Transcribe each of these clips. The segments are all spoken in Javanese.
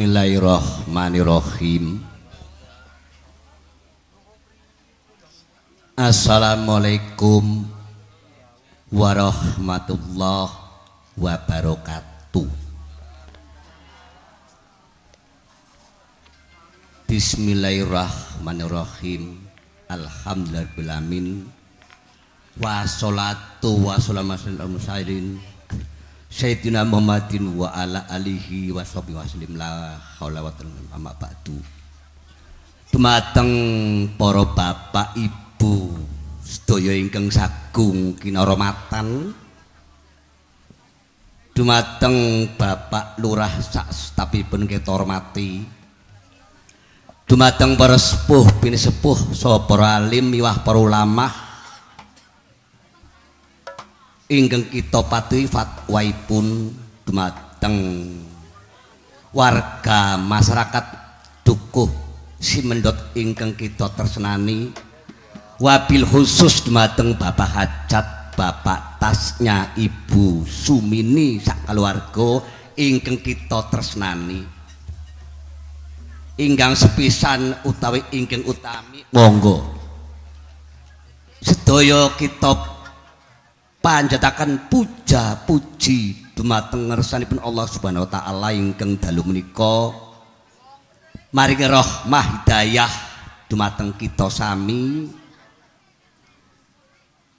Bismillahirrahmanirrahim. Assalamualaikum warahmatullahi wabarakatuh. Bismillahirrahmanirrahim. Alhamdulillahirabbil alamin. Wassalatu wassalamu ala mursalin Sayyidina Muhammadin wa ala alihi wa sahbihi wasallim. La haula wa quwwata illa billah. Dumateng para bapak ibu sedaya ingkang sagung kinaromatan, dumateng Bapak Lurah sak stafipun kita hormati, dumateng para sepuh pinisepuh saha para alim miwah para ulama ingkang kita patuhi fatwaipun, dumateng warga masyarakat Dukuh Simendot ingkang kita tresnani, wabil khusus dumateng Bapak Hajat, Bapak Tasnya, Ibu Sumini sak keluarga ingkang kita tresnani. Ingkang sepisan utawi ingkang utami, monggo sedaya kita panjataken puja puji dumateng ngersanipun Allah Subhanahu wa taala ingkang dalu menika maringi rahmah hidayah dumateng kita sami,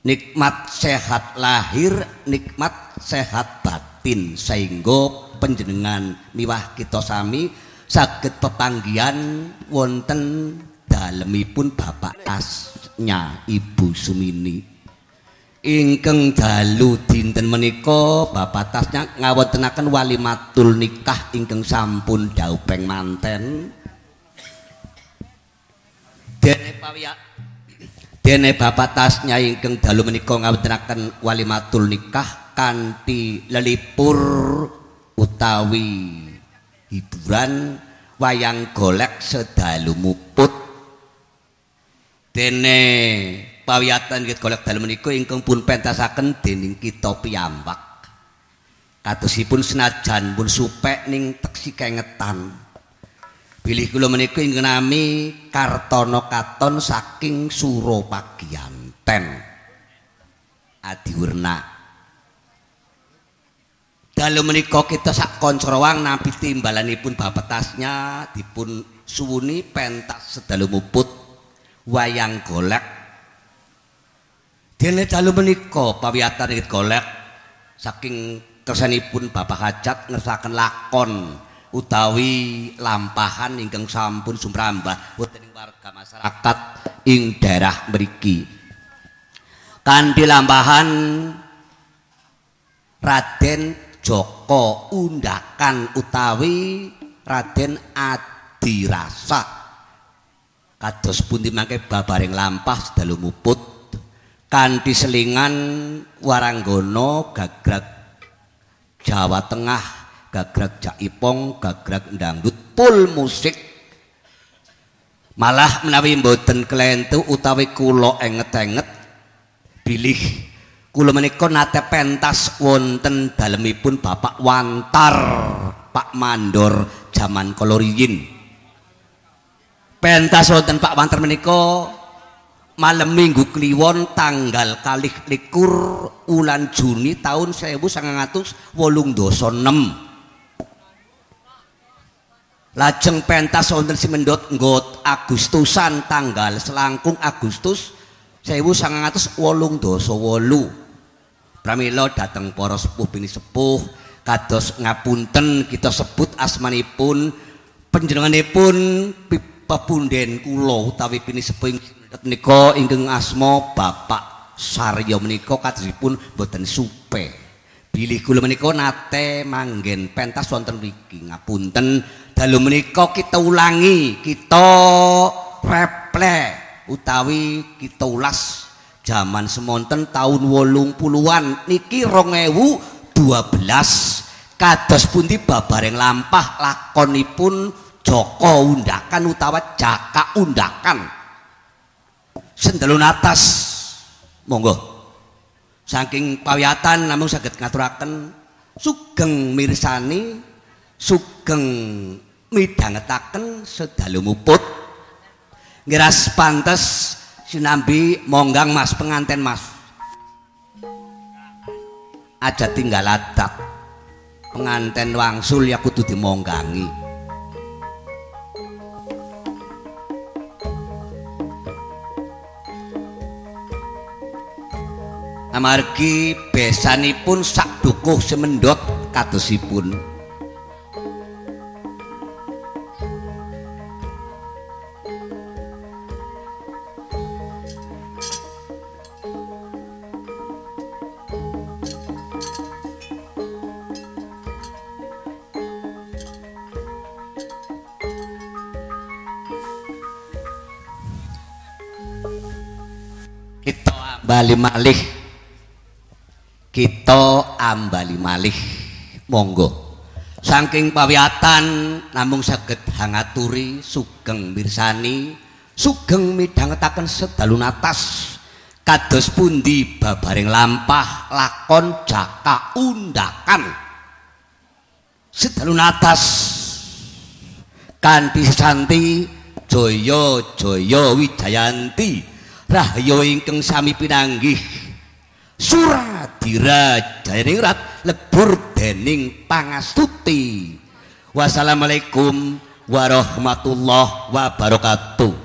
nikmat sehat lahir, nikmat sehat batin, sehingga panjenengan miwah kita sami saged pepanggihan wonten dalemipun Bapak Tasnya Ibu Sumini. Ingkang dalu dinten menika Bapak Tasnya ngawontenaken walimatul nikah ingkang sampun daupeng manten. Dene Bapak Tasnya ingkang dalu menika ngawontenaken walimatul nikah kanthi lelipur utawi hiburan wayang golek sedalu muput. Dene pawiyatan golek dalu menika ingkang pun pentasaken dening kita piyambak. Kadosipun senajan pun supek ning teksi kengetan. Bilih kula menika ingkang nami Kartono Katon saking Suropagianten Adiwerna. Dalu menika kita sak kanca rawang nampi timbalanipun Bapak Tasnya dipun suwuni pentas sedalu muput wayang golek. Dene dalu menika pawiyatan golek saking kersanipun Bapak Hajat ngersakaken lakon utawi lampahan ingkang sampun sumrambah wonten ing warga masyarakat ing daerah mriki. Kanthi lampahan Raden Joko Undakan utawi Raden Adirasa. Kados pundi mangke babaring lampah sedalu muput kanthi selingan waranggono gagrag Jawa Tengah, gagrag Jaipong, gagrag dangdut full musik. Malah menawi mboten klentu utawi kula enget-enget bilih kula menika nate pentas wonten dalemipun Bapak Wantar Pak Mandor jaman kala riyin. Pentas wonten Pak Wantar menika malam Minggu Kliwon tanggal 22 wulan Juni tahun 1986. Lajeng pentas wonten Simendot nggot Agustusan tanggal selangkung Agustus 1988. Pramila dateng para sepuh pinisepuh kados ngapunten kita sebut asmanipun panjenenganipun pepunden kula utawi pinisepuh menika ingkang asma Bapak Saryo menika kadosipun boten supe. Bilih kula menika nate manggen pentas wonten mriki. Ngapunten dalu menika kita ulangi, kita reple utawi kita ulas jaman semonten tahun 80-an niki 2012 kados pundi babareng lampah lakonipun Joko Undakan utawa Jaka Undakan. Sendalun atas monggo saking pawiyatan namung saged ngaturaken sugeng mirsani, sugeng Midhangetaken sedalu muput ngiras pantes sinambi monggang mas penganten mas. Aja tinggal adat penganten wangsul ya kudu dimonggangi. Amargi besanipun sak dukuh semendhot kadosipun. Bali malih, kita ambali malih monggo saking pawiyatan namung saged hangaturi sugeng mirsani sugeng midhangetaken sedalu natas kados pundi babaring lampah lakon Jaka Undakan sedalu natas kanthi sesanti jaya jaya wijayanti rahyo ingkang sami pinanggih Suradira Jayaningrat lebur dening pangastuti. Wassalamualaikum warahmatullahi wabarakatuh.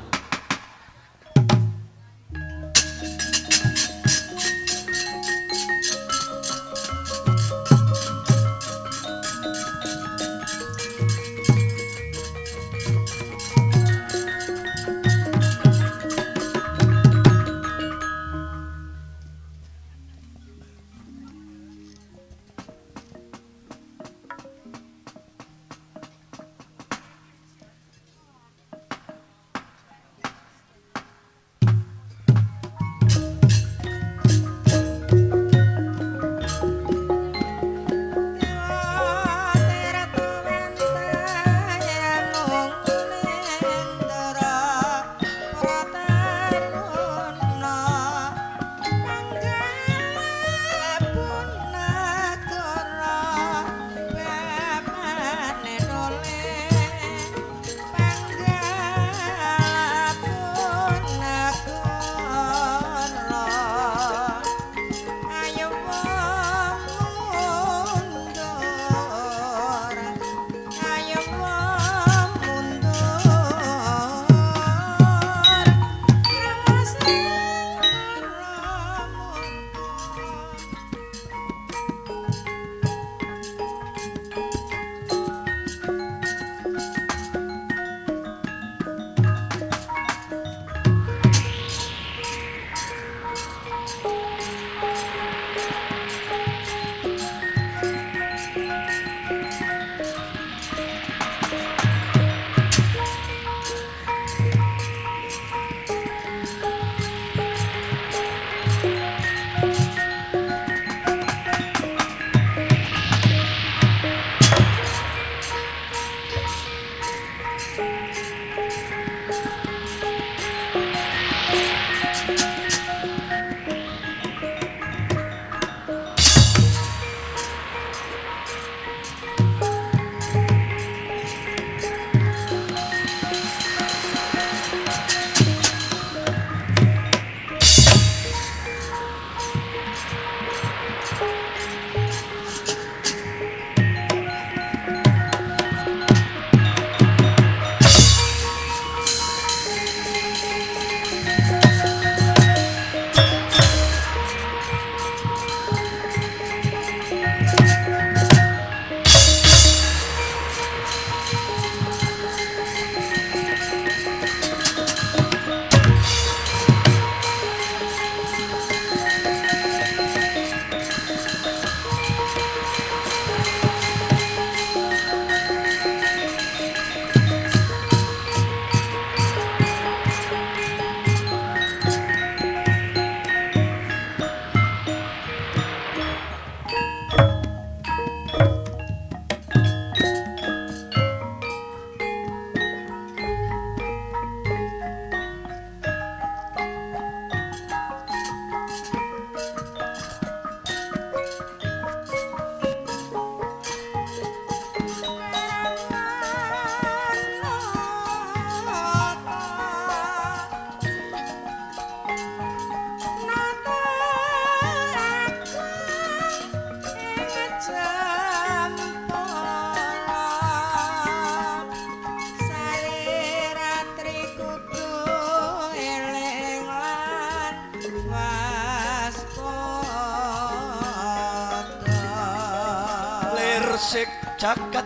Sik jagat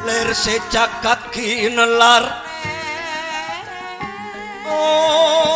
lir sejagat ginelar oh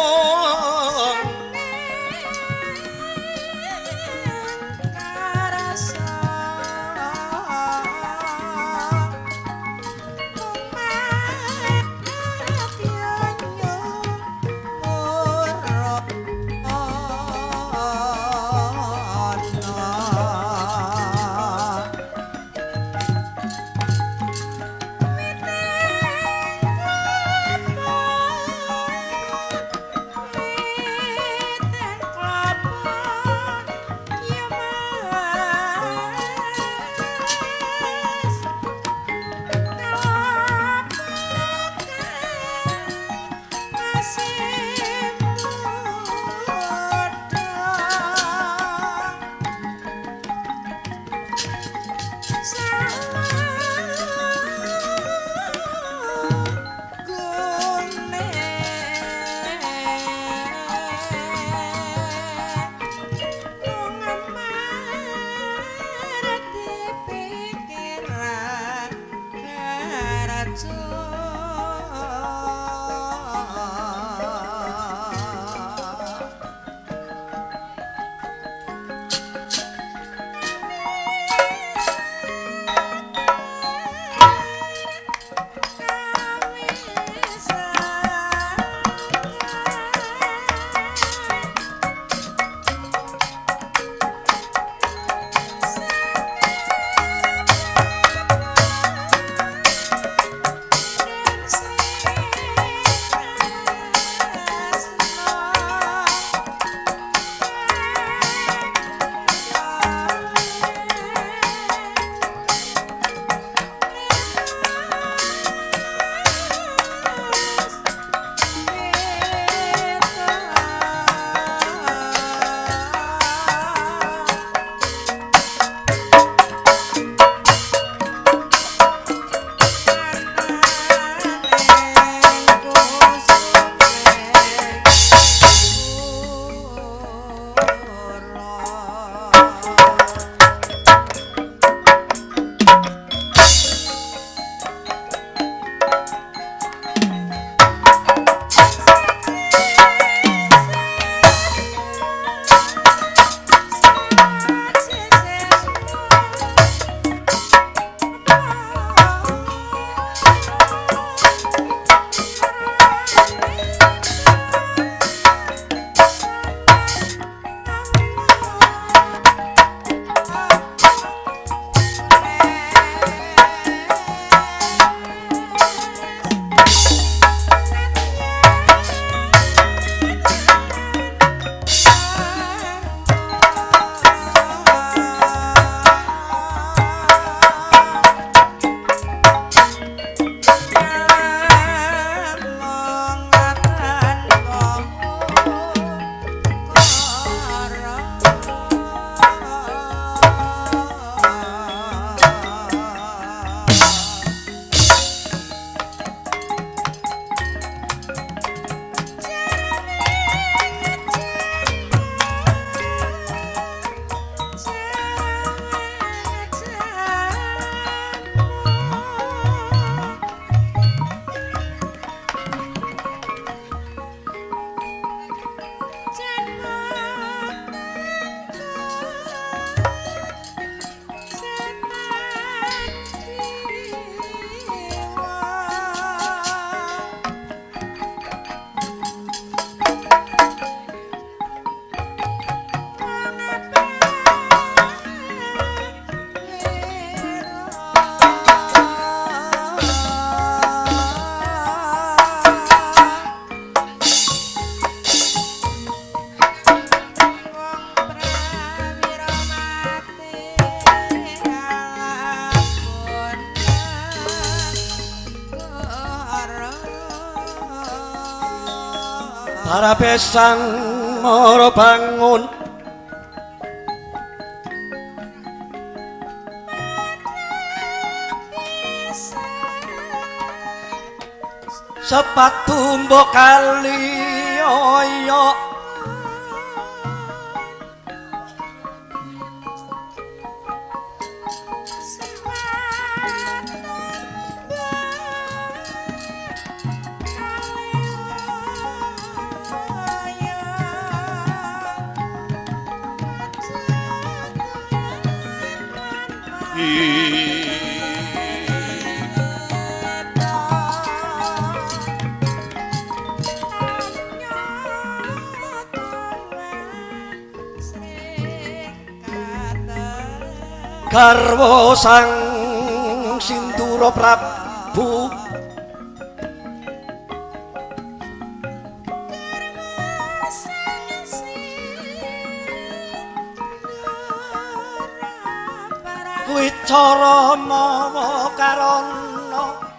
Para besang mara bangun. Sepatu mbok kali oyok garwa sang Sindura Prabu wicara mawa karana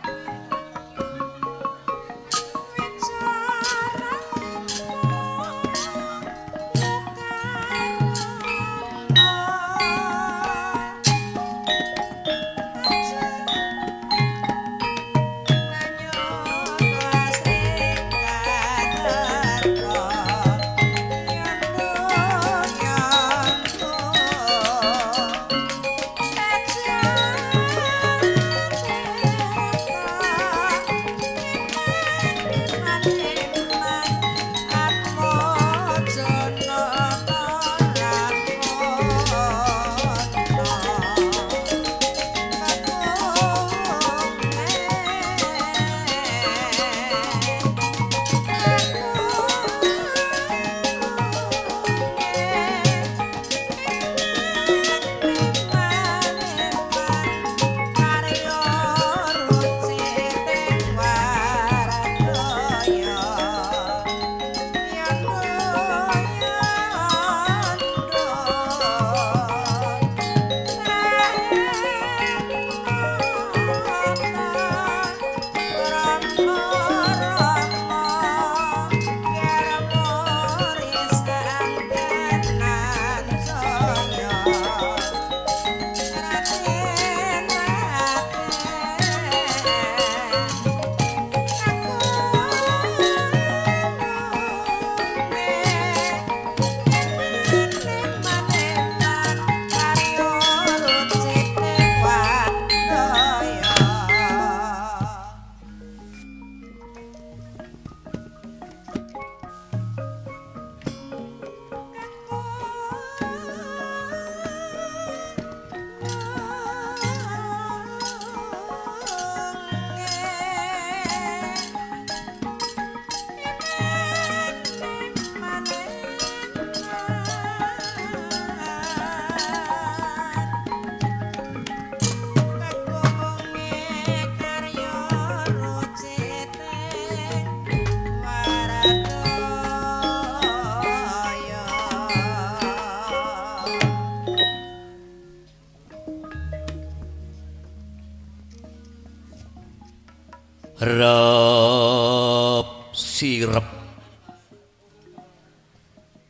Rep sirep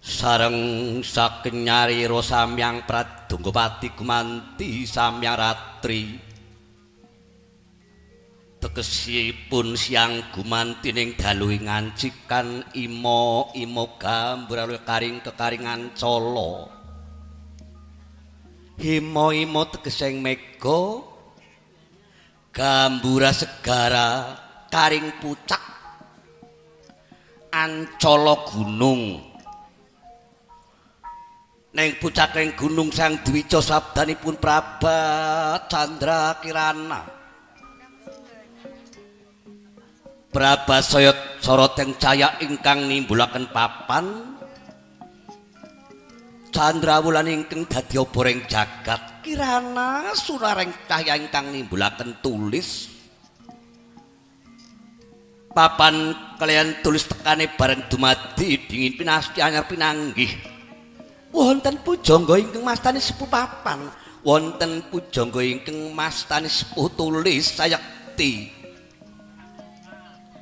sareng sakenyarira samyang Pradonggapati gumanti samyang ratri tegesipun siang gumanti ning dalu ngancikan imo imo gambura karing kekaringan cala himo imo tegeseng mega gambura segara karing pucak ancala gunung neng pucaking gunung Sang Dwija sabdanipun Praba Candra Kirana Praba saya soroteng cahya ingkang nimbulaken papan Candra wulan ingkang dadi oboring jagat kirana sunareng cahya ingkang nimbulaken tulis papan kalian tulis tekane bareng dumadi dingin pinasti anyar pinanggih wonten pujangga ingkang mastani sepuh papan wonten pujangga ingkang mastani sepuh tulis sayekti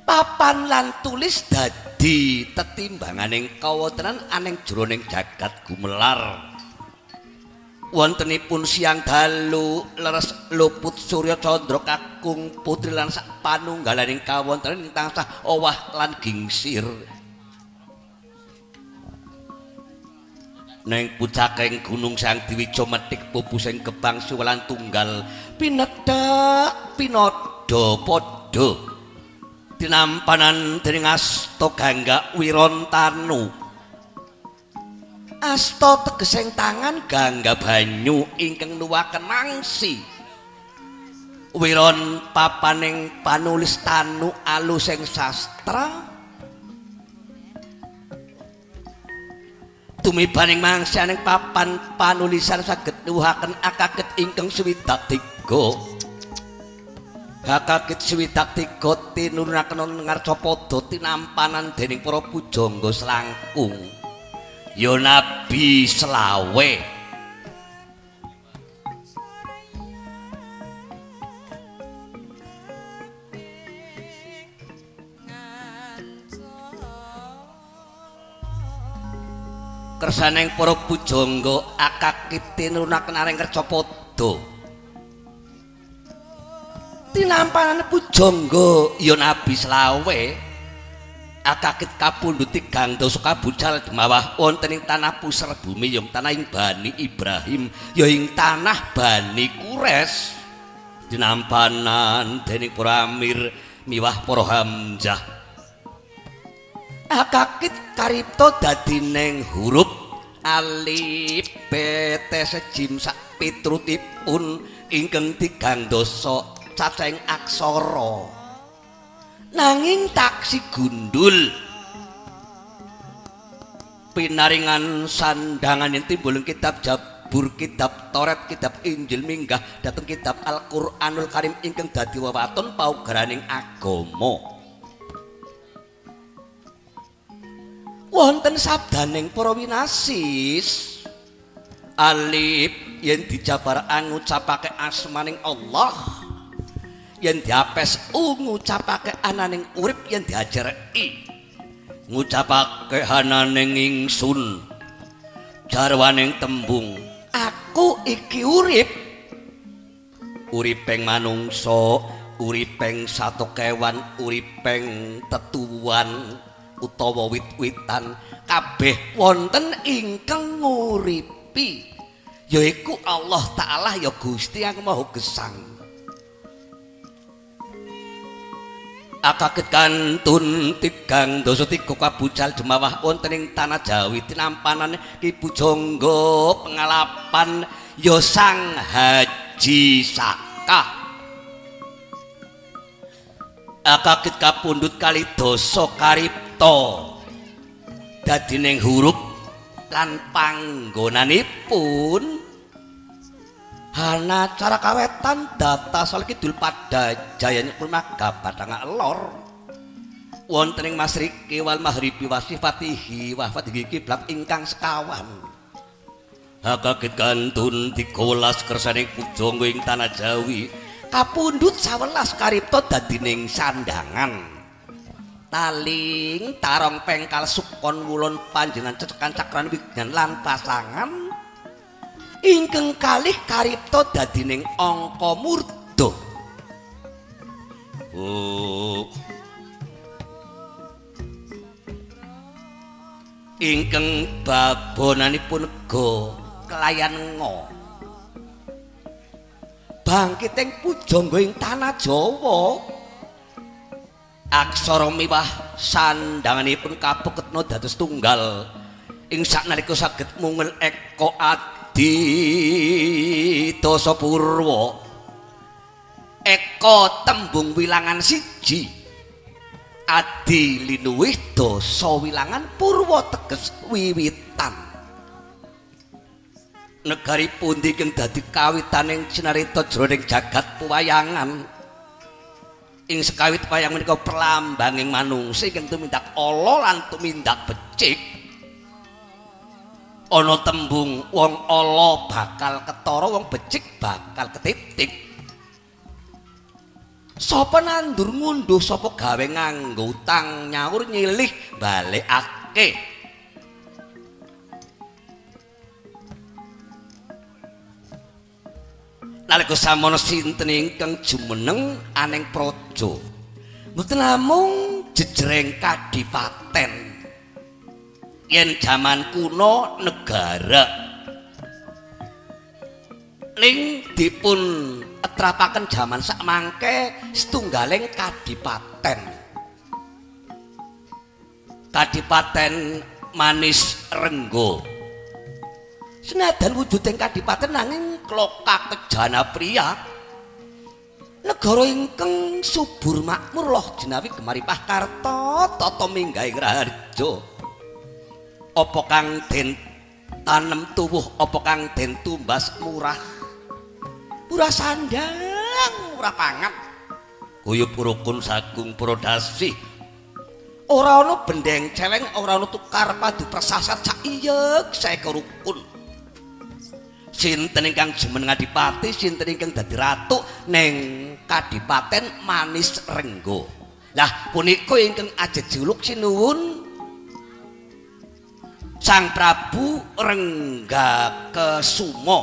papan lan tulis dadi tetimbanganing kawontenan aning jroning jagat gumelar. Wontenipun siang dalu leres luput surya candra kakung putri lan sak panunggalaning kawontenan ing tansah owah lan gingsir. Neng pucaking gunung Sang Diwija metik pupusing gebang suwelan tunggal pinedhak pinada padha tinampanan dening Asta Gangga Wirontanu. Asta tegesing tangan, Gangga banyu ingkang nuwaken mangsi. Wiron papaning panulis tanu alusing sastra. Tumibaning mangsianing papan panulisan saged nuwuhaken akaket ingkang 63. Akaket 63 tinurunaken ngarcapada tinampanan dening para pujangga selangkung. Ya Nabi selawe. Kersaning para pujangga akakit tinurunaken aring kercapada. Tinampanan pujangga ya Nabi selawe. Akakit kapundhut tigang dasa kabucal jemawah wonten ing tanah puser bumi yang tanah ing Bani Ibrahim ya ing tanah Bani Quraisy. Dinampanan dening para Amir miwah para Hamzah. Akakit karipta dadi ning huruf alif b t jim sak pitrutipun ingkang tigang dasa cacahing aksara. Nanging taksi gundul pinaringan sandangan yang timbul kitab Jabur, kitab Taurat, kitab Injil minggah dhateng kitab Al-Qur'anul Karim ingkang dadi wewaton paugeraning agama. Wonten sabdaning para winasis alif yen dijabar ngucapake asmaning Allah, yen diapes u ngucapake ananing urip, yen diajar i ngucapake ananing ingsun jarwaning tembung aku iki urip, uripeng manungsa, uripeng sato kewan, uripeng tetuwuan utawa wit-witan, kabeh wonten ingkang nguripi yaiku Allah Ta'ala ya Gusti yang Maha Gesang. Akaket kantun tigang dasa tiga kabucal jemawah wonten ing tanah Jawi tinampanan Ki Pujangga pengalapan ya Sang Haji Saka. Akakit kapundhut kalidasa karipta dadi ning huruf lan panggonanipun hana cara kawetan data sal kidul pada jayanya kulmaga batanga lor wonten ing masriki wal maghribi wasifatihi wafatihi kiblat ingkang sekawan. Hakakit kantun 13 kersane pujangga ing tanah Jawi kapundhut 11 karipta dadi ning sandangan taling tarong pengkal sukon wulon panjenengan cecekan cakran wignan lan pasangan ingkang kalih karipta dadi ning angka murda. Oh. Ingkang babonanipun ga kelayan ngo. Bangkiting pujangga ing tanah Jawa aksara miwah sandanganipun kapeketna dados tunggal ing saknalika saged mungel eka adi dasa purwa. Eka tembung wilangan siji, adi linuwih dasa wilangan, purwa teges wiwitan. Negari pundi ingkang dadi kawitaning cinarita jroning jagat pewayangan? Ing sekawit wayang menika perlambanging manungsa ingkang tumindak ala lan tumindak becik. Ana tembung wong ala bakal ketara, wong becik bakal ketitik. Sapa nandur ngunduh, sapa gawe nganggo utang nyaur nyilih balekake. Nalika samono sinten ingkang jumeneng aneng praja. Mboten namung jejereng kadipaten. Yen jaman kuno negara ning dipun etrapaken jaman sakmangke setunggaling kadipaten. Kadipaten Manis Renggo. Senajan wujuding kadipaten nanging kloka kejana priya. Negara ingkang subur makmur loh jinawi gemaripah karta tata minggahing raharja. Apa kang den tanem tuwuh, apa kang den tumbas murah. Murah sandang, murah pangan. Guyub rukun sagung prodasi. Ora ana bendeng celeng, ora ana tukar padu persasat saiyek saeka rukun. Sinten ingkang jumeneng adipati, sinten ingkang dadi ratu ning Kadipaten Manis Renggo. Lah punika ingkang ajejuluk sinuwun Sang Prabu Renggakesumo.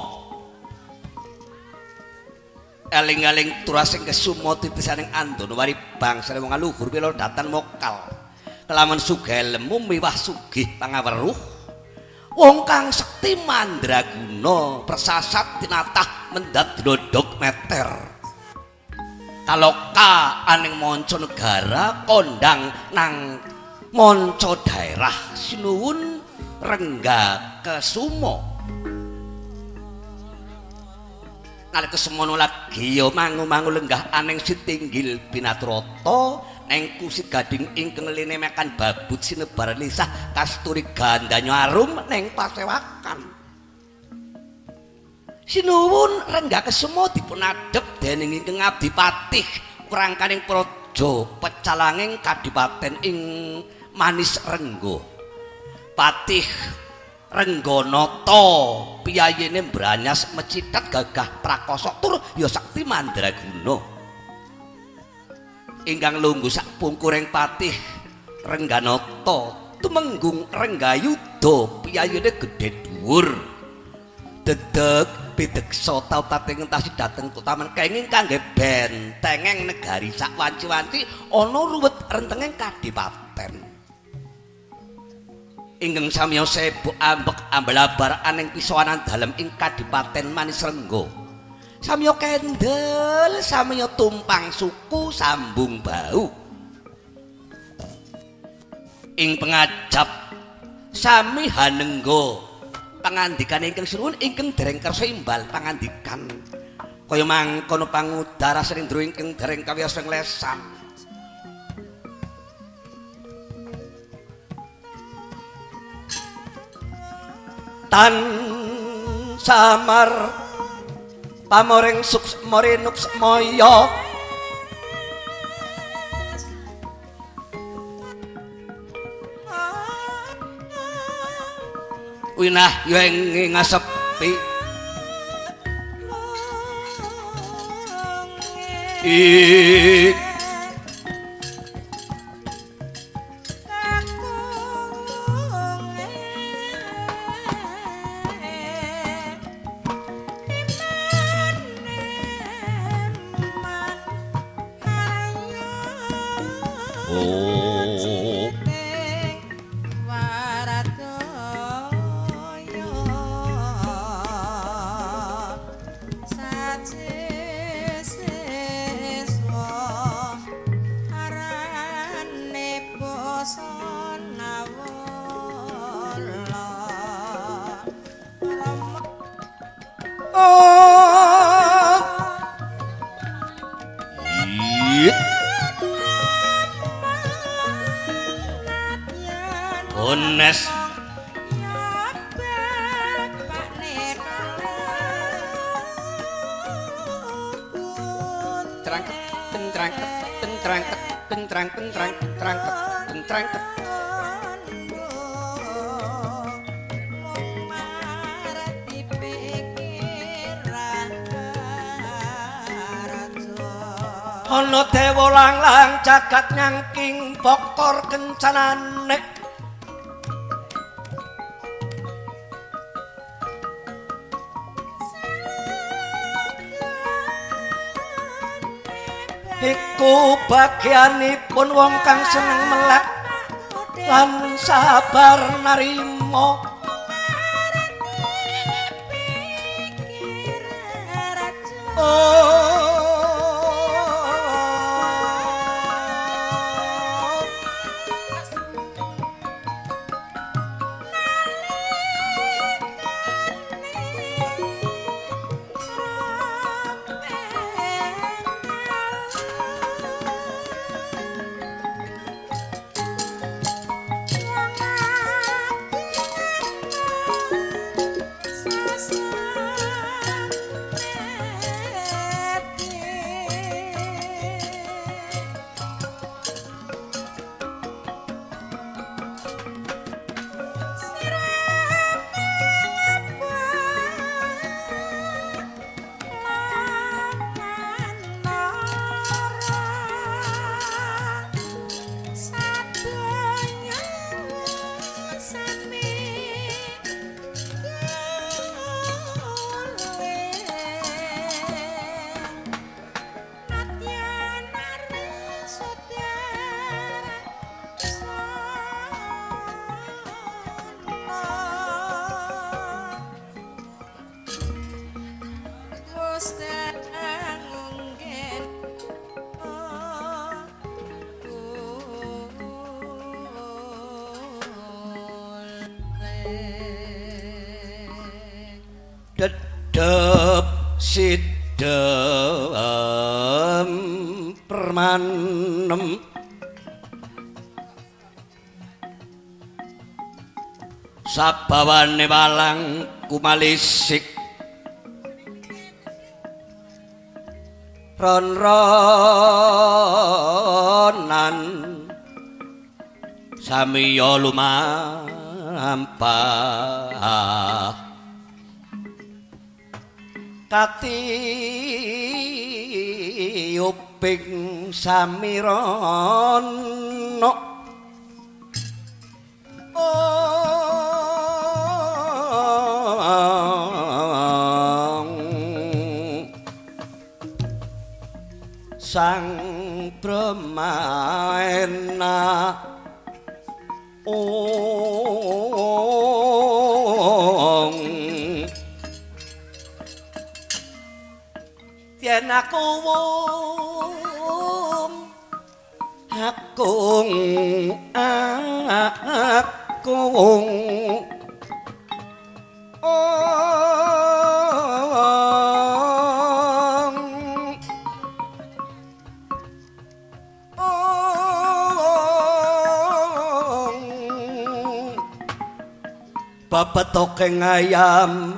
Eling-eling turasing kesumo titisaning andonowari bangsane wong aluhur pila datan mokal. Kelamun sugih lemu miwah sugih pangaweruh. Wong kang sekti mandraguna persasat tinatah mendhat dlodhog meter. Kaloka aning manca negara kondang nang manca daerah sinuwun Renggakesumo. Nalika semono lagi ya mangu-mangu lenggah aning sitinggil binatrata neng kusi gading ingkang linemekan babut sinebar lisah kasturi gandanya arum neng pasewakan. Sinuwun Renggakesumo dipun adhep dening ingkang abdi patih prangkaning praja pecalanging kadipaten ing Manis Renggo. Patih Rengganata piyayene mbranyas mecithet gagah prakosa tur ya sakti mandraguna. Ingkang lungguh sakpungkuring patih Rengganata tumenggung Renggayuda piyayene gedhe dhuwur. Dedeg pideksa tautate ngentasi dhateng kutaman kenging kangge bentengeng negari sak wanci-wanci ana ruwet rentenging kadipaten. Ingkang samiya sibuk ambek amblabar aning pisowanan dalem ing Kadipaten Manis Renggo. Samiya kendel, samiya tumpang suku sambung bau. Ing pengajap sami hanenggo pangandikan ingkang sinuwun ingkang dereng kersa imbal pangandikan. Kaya mangkono pangudara srindra ingkang dereng kawiyos ing lesan. Tan samar pamoring suksma rinuksmaya winah ya ing ngasepi Ones Trangket tentrangket tentrangket tentrang tentrang trangket tentrangket. Ana dewa langlang jagat nyangking bokor kencanane. Iku bagianipun wong kang seneng melek lan sabar narima. Dedep sidem permanem sabawane walang kumalisik ron-ronan samiya lumampah katiyuping samirana. Sang Brahmaena ong yen aku wong akung akung ong ong papatoke ngayam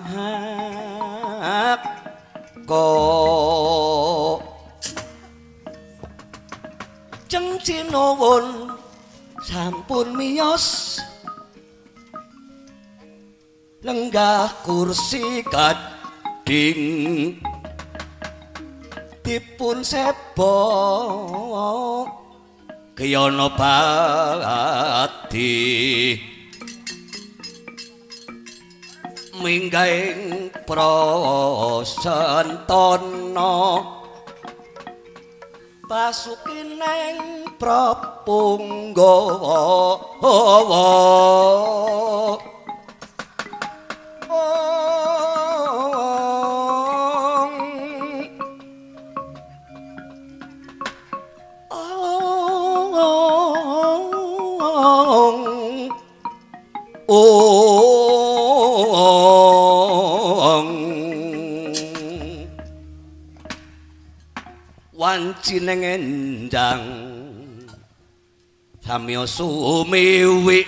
ko jeng sinuwun sampun miyos lenggah kursi gading dipun sebo kiyana badi minggahing prasantana basuki neng prapunggawa. Wanci neng enjang samya sumiwi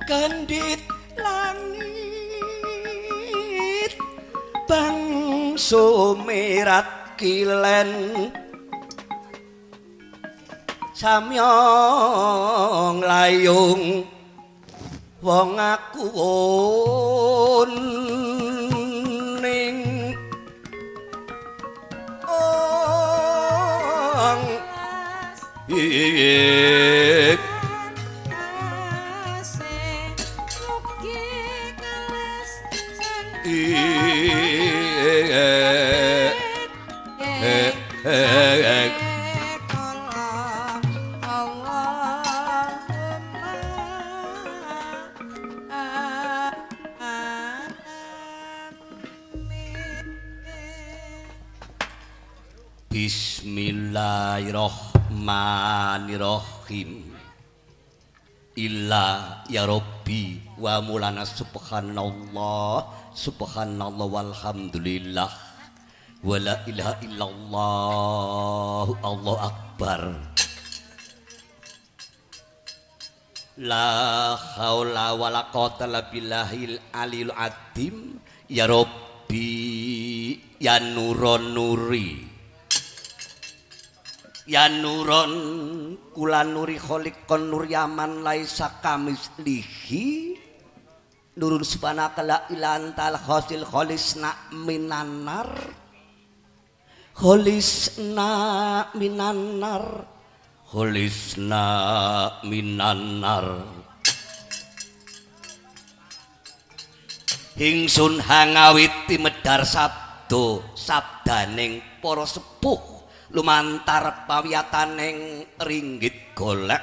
kendit langit bang sumirat kilen samya nglayung wong aku ning ong ik Bismillahirrahmanirrahim. Illa ya Rabbi wa mulana subhanallah subhanallah walhamdulillah wala ilaha illallah Allahu akbar. La haula wala quwata illa billahil aliyil azim. Ya Rabbi ya nuron nuri ya nuron kula nuri kholiqon nur yaman laisa kamislihi nurun subhanaka la ilaha antal khasil khalisna minanar khalisna minanar khalisna minanar. Ingsun hangawiti medhar sabda sabdaning para sepuh lumantar pawiyataning ringgit golek.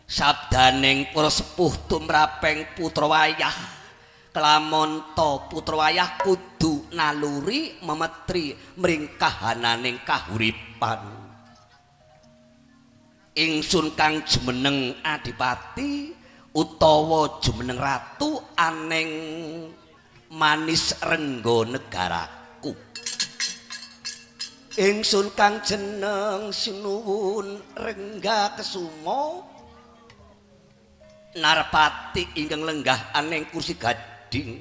Sabdaning para sepuh tumraping putra wayah kelamonto putra wayah kudu naluri memetri mring kahananing kahuripan. Ingsun kang jumeneng adipati utawa jumeneng ratu aneng manis renggo negaraku. Ingsun kang jeneng sinuwun Rengga Kesuma narpati ingkang lenggah aneng kursi gading.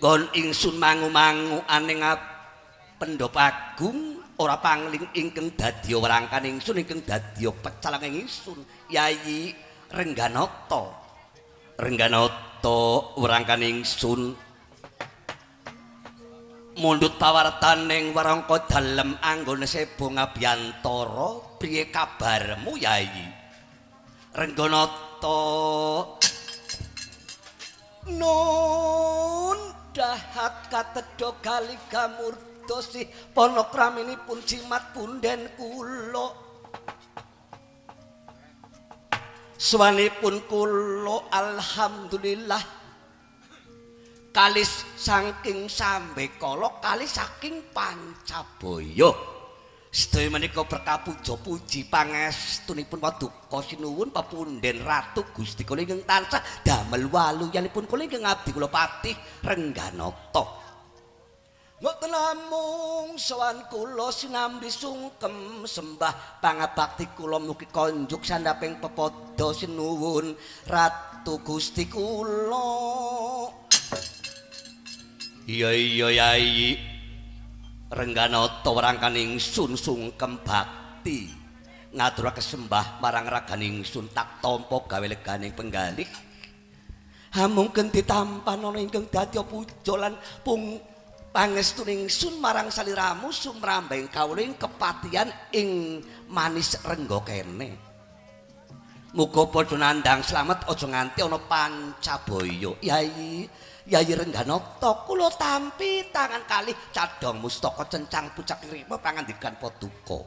Nggon ingsun mangu-mangu aneng pendhapa agung ora pangling ingkang dadya warangkan ingsun ingkang dadya pecalang ingsun Yayi Rengganata. Rengganata warangkan ingsun mundhut pawartaning warangka dalem anggone sebo ngabiyantara. Priye kabarmu Yayi Rengganata? Nun dahat katedha galiga murda sih panakraminipun jimat punden kula. Swanipun kula alhamdulillah kalis saking sambekala kalis saking pancabaya. Sedaya menika berkah puja puji pangestunipun paduka sinuwun pepunden Ratu Gusti kula ingkang tansah damel waluyanipun kula ingkang abdi kula Patih Rengganata. Mboten namung sowan kula sinambi sungkem sembah pangabakti kula mugi konjuk sandhaping pepadha sinuwun Ratu Gusti kula. Iya iya Yayi Rengganata warangkan ingsun sungkem bakti ngaturake sembah marang ragane ingsun tak tampa gawe leganing penggalih. Hamung genti tampan ana ingkang dadi puja lan pung pangestu ingsun marang saliramu sumrambing kawula ing kepatihan ing manis rengga kene. Muga padha nandhang slamet aja nganti ana pancabaya. Yayi Yayi Rengganata kula tampi tangan kalih cadhong mustaka cencang pucak rima pangandikan paduka.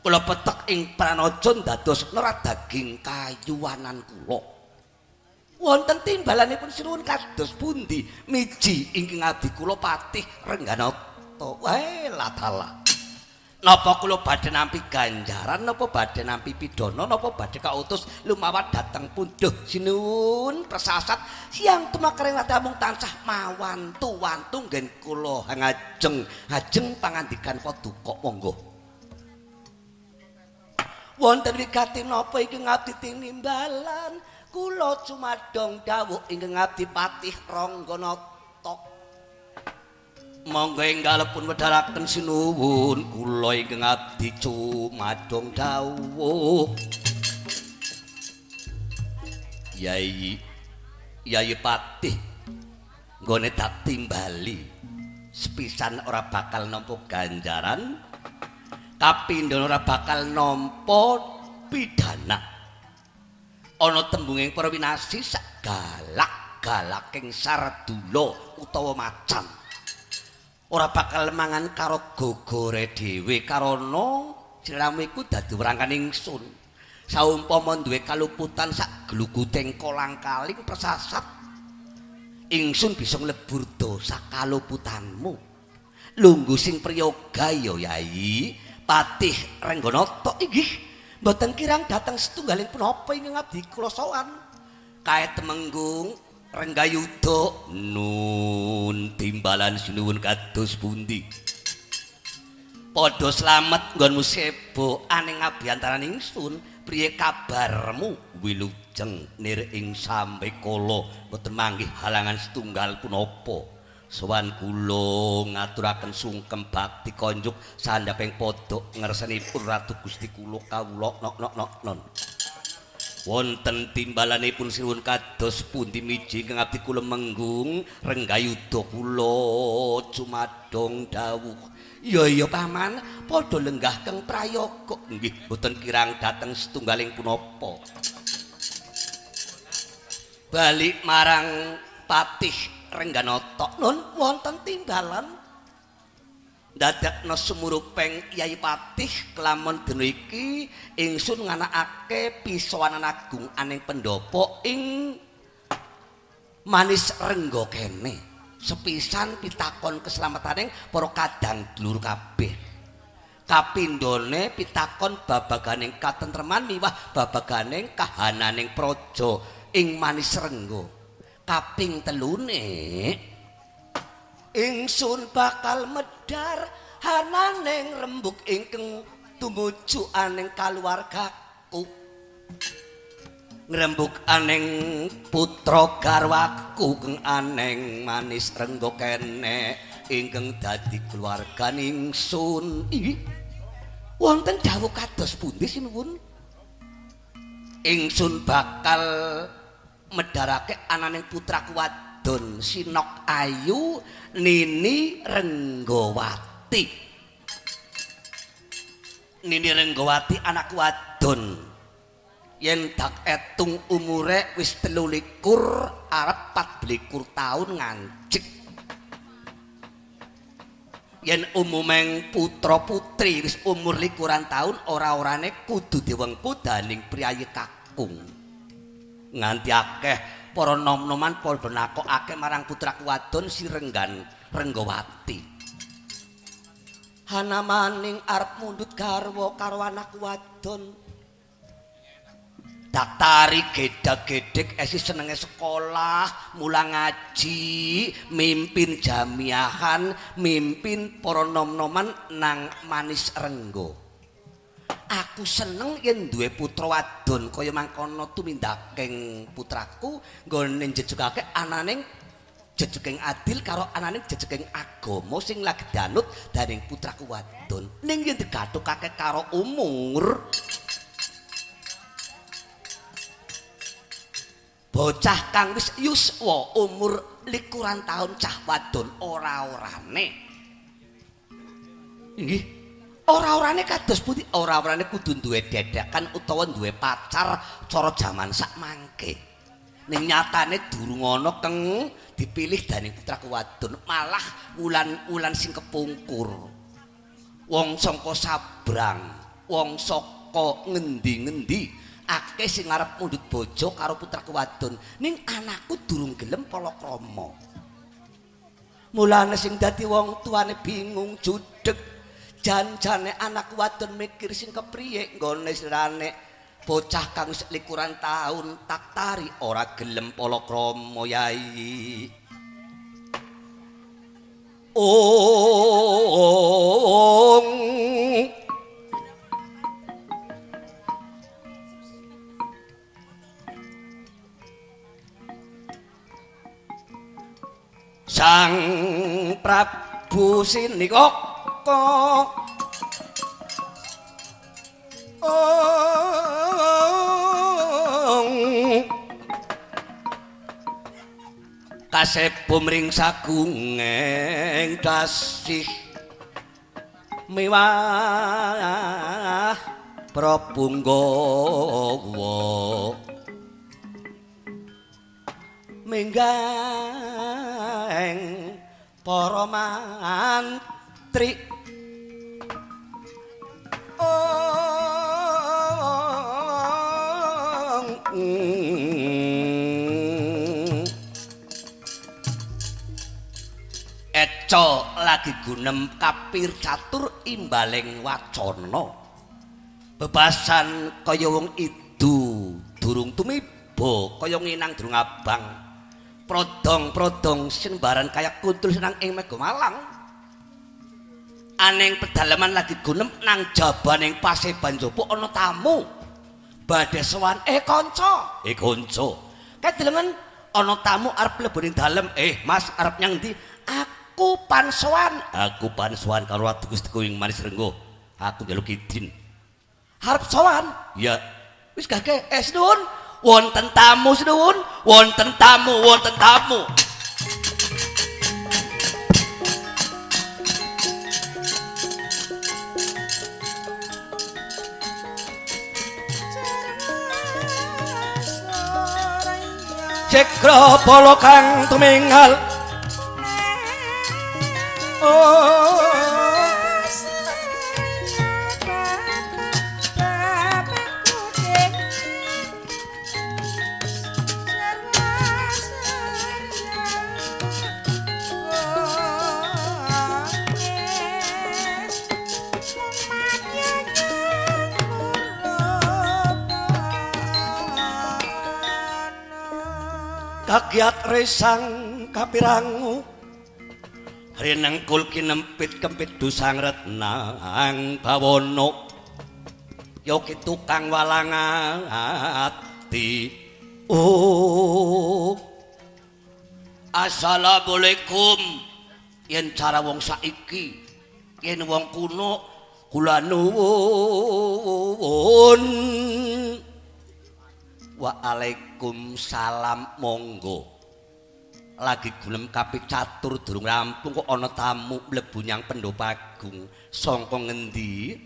Kula petek ing pranaja dados nerat daging kayuwanan kula. Wonten timbalanipun sinuwun kados pundi miji ingkang abdi kula Patih Rengganata. Wae latala. Napa kula badhe nampi ganjaran, napa badhe nampi pidana, napa badhe kautus lumawat dhateng pundhuh sinuwun persasat siang tumakaring ladamung tansah mawantu-wantu nggen kula hangajeng hajeng pangandikan paduka monggo. Wonten wigati napa ingkang abdi tinimbalan kula cumadong dawuh ingkang abdi Patih Rangganata. Monggo enggal pun wedharaken sinuwun kula ingkang abdi cumadong dawuh. Yayi Yayi Patih nggone tak timbali sepisan ora bakal nampa ganjaran, kapindho ora bakal nampa pidana. Ana tembunging para winasi sak galak-galaking sardula utawa macan. Ora bakal mangan karo gogore dhewe karana sliramu iku dadi wrangkan ingsun. Saumpama duwe kaluputan sak gluguteng kolang-kaling persasat Ingsun bisa nglebur dosa kaluputanmu. Lungguh sing prayoga ya Yai Patih Rengganata inggih mboten kirang dateng setunggaling punapa ingkang abdi kula sowan. Kae Temenggung Renggayuda nun timbalan sinuwun kados pundi? Padha slamet nggonmu sebo aning abyantaran ingsun. Priye kabarmu? Wilujeng nir ing sambekala mboten manggih halangan setunggal punapa. Sowan kula ngaturaken sungkem bakti konjuk sandhaping padha ngersenipun Ratu Gusti kula kawula nok nok nok non. Wonten timbalanipun sinuwun kados pundi miji ingkang abdi kula menggung Renggayuda kula cumadong dawuh. Ya ya paman, padha lenggah keng prayoga. Nggih, mboten kirang dateng setunggaling punapa. Balik marang Patih Rengganata, nun wonten timbalan. Ndadekna sumurupeng Yai Patih kelamun dina iki ingsun nganakake pisowanan agung aning pendhapa ing Manis Rengga kene. Sepisan pitakon keselamataning para kadang dulur kabeh. Kapindhone pitakon babaganing katentreman miwah babaganing kahananing praja ing Manis Rengga. Kaping telune ingsun bakal medhar hananing rembug ingkang tumuju aning kaluwargaku. Ngrembug aning putra garwaku kang aneng Manis Rengga kene ingkang dadi keluarga ingsun. Ih, wonten dawuh kados pundi sinuwun? Ingsun bakal medharake ananing putraku wadon Sinok Ayu Nini Renggawati. Nini Renggawati anak wadon yen dak etung umure wis 23 arep 24 taun ngancik. Yen umumeng putra putri wis umur 20 taun ora-orane kudu diwengku dening priyayi kakung. Nganti akeh para nom-noman padha nakokake marang putraku wadon si Renggan Renggawati. Hanamaning arep mundhut garwa karo anak wadon. Daktari gedhek-gedhek esi senenge sekolah, mulang ngaji, mimpin jamiahan, mimpin para nom-noman nang Manis Rengga. Aku seneng yen duwe putra wadon kaya mangkono tumindaking putraku nggone njejegake ananing jejeking adil karo ananing jejeking agama sing lagi dianut dening putraku wadon. Ning yen digathukake karo umur bocah kang wis yuswa umur 20 taun cah wadon ora-orane. Inggih, ora-orane kados pundi? Ora-orane kudu duwe dedekan utawa duwe pacar cara jaman sak mangke. Ning nyatane durung ana keng dipilih dening putraku wadon, malah wulan-wulan sing kepungkur. Wong sangka sabrang, wong saka ngendi-ngendi akeh sing arep mundhut bojo karo putraku wadon, ning anakku durung gelem palakrama. Mulane sing dadi wong tuane bingung judeg. Jan-jane anakku wadon mikir sing kepriye nggone sirane bocah kang wis 20 taun tak tari ora gelem palakrama Yai. Ong Sang Prabu Sinikaka kasebo mring sagungeng dasih miwah prabunggawa minggeng para mantri. Reca lagi gunem kapir catur imbaling wacana. Bebasan kaya wong idu durung tumiba kaya nginang durung abang. Prodong-prodong sembaran kaya kuntul senang ing Mega Malang. Aneng pedalaman lagi gunem nang jabaning Paseban Jaba ana tamu. Badhe sowan, kanca. Kanca. Kae delengen ana tamu arep mlebu ning dalem. Mas arep nyang ndi? Aku pansowan. Aku pansowan karo Ratu Gustiku ing Manis Renggo. Aku njaluk idin. Arep sowan? Ya. Wis gage, sinuwun. Wonten tamu sinuwun, wonten tamu, wonten tamu. Cekra bala kang tumingal. Oh. Kagiat resang kapirangu rinengkul kinempit kempit dusang retnang bawono yoki tukang walang ati. Oh, assalamualaikum. Yen cara wong saiki, yen wong kuno kula nuwun. Waalaikumsalam, monggo. Lagi gunem kapik catur durung rampung kok ana tamu mlebu nyang Pendopo Agung. Sangka ngendi?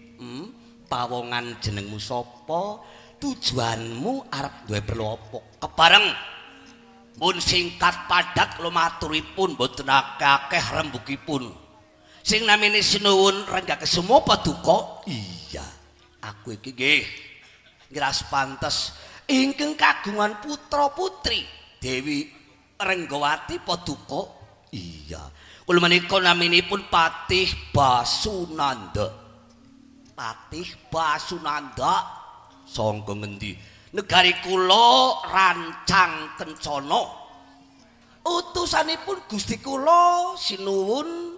Pawongan jenengmu sapa? Tujuanmu arep duwe perlu apa? Kebareng pun singkat padat lumaturipun mboten akeh rembugipun. Sing namine sinuwun Rengga Kesuma paduka? Iya, aku iki nggih ngiras pantes ingkang kagungan putra putri Dewi Renggawati paduka? Iya. Kula menika naminipun Patih Basunanda. Patih Basunanda sangka ngendi? Negari kula Rancang Kencana. Utusanipun Gusti kula sinuwun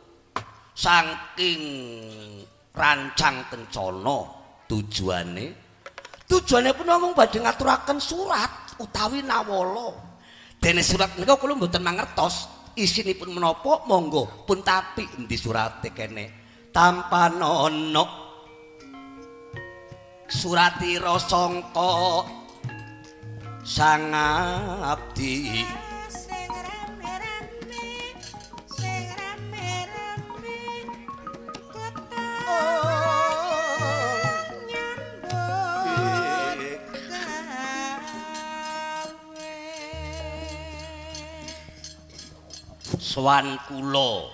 saking Rancang Kencana. Tujuane pun namung badhe ngaturaken surat utawi nawala. Dene surat menika kula mboten mangertos isinipun menapa, monggo pun tapi endi surate kene. Tampanono suratira sangka sang abdi. Sing rame-rame, sing rame-rame kota nyambut gawe. Sowan kula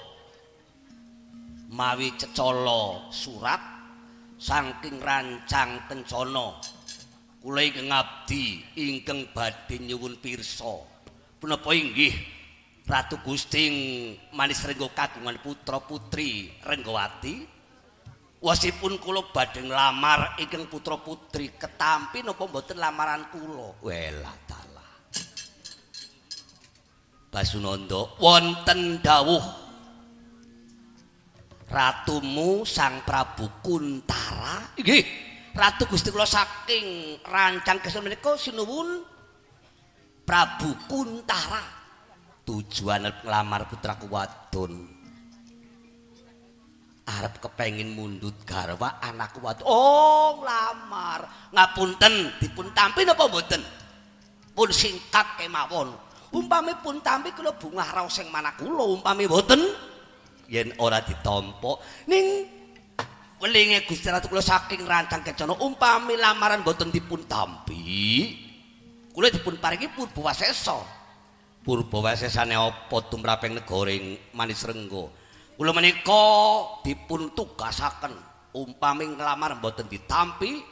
mawi cecala surat saking Rancang Kencana. Kula ingkang abdi ingkang badhe nyuwun pirsa. Punapa inggih Ratu Gusti Manis Renggo kagungan putra putri Renggawati? Wasipun kula badhe nglamar ingkang putra putri ketampi napa mboten lamaran kula? Welah dalah. Basunanda, wonten dawuh ratumu Sang Prabu Kuntara. Inggih, Ratu Gusti kula saking Rancang Kencana menika sinuwun Prabu Kuntara. Tujuan nglamar putraku wadon. Arep kepengin mundhut garwa anakku wadon. Oh, nglamar. Ngapunten, dipun tampi napa mboten? Pun singkat kemawon. Umpami pun tampi kula bungah raos sing manah kula, umpami mboten yen ora ditampa ning welinge Gusti Ratu kula saking Rancang Kencana, umpami lamaran mboten dipun tampi kula dipun paringi purbawasesa. Purbawasesane apa tumraping negara ing Manis Renggo? Kula menika dipun tugasaken umpami nglamar mboten ditampi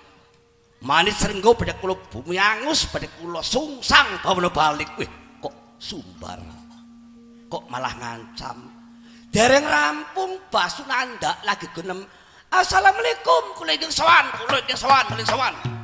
Manis Renggo badhe kula bumi angus, badhe kula sungsang bawana balik. Wih, kok sumbar, kok malah ngancam. Dereng rampung Basunanda lagi genem. Assalamualaikum, kula ingkang sowan, kula ingkang sowan, kula ingkang sowan.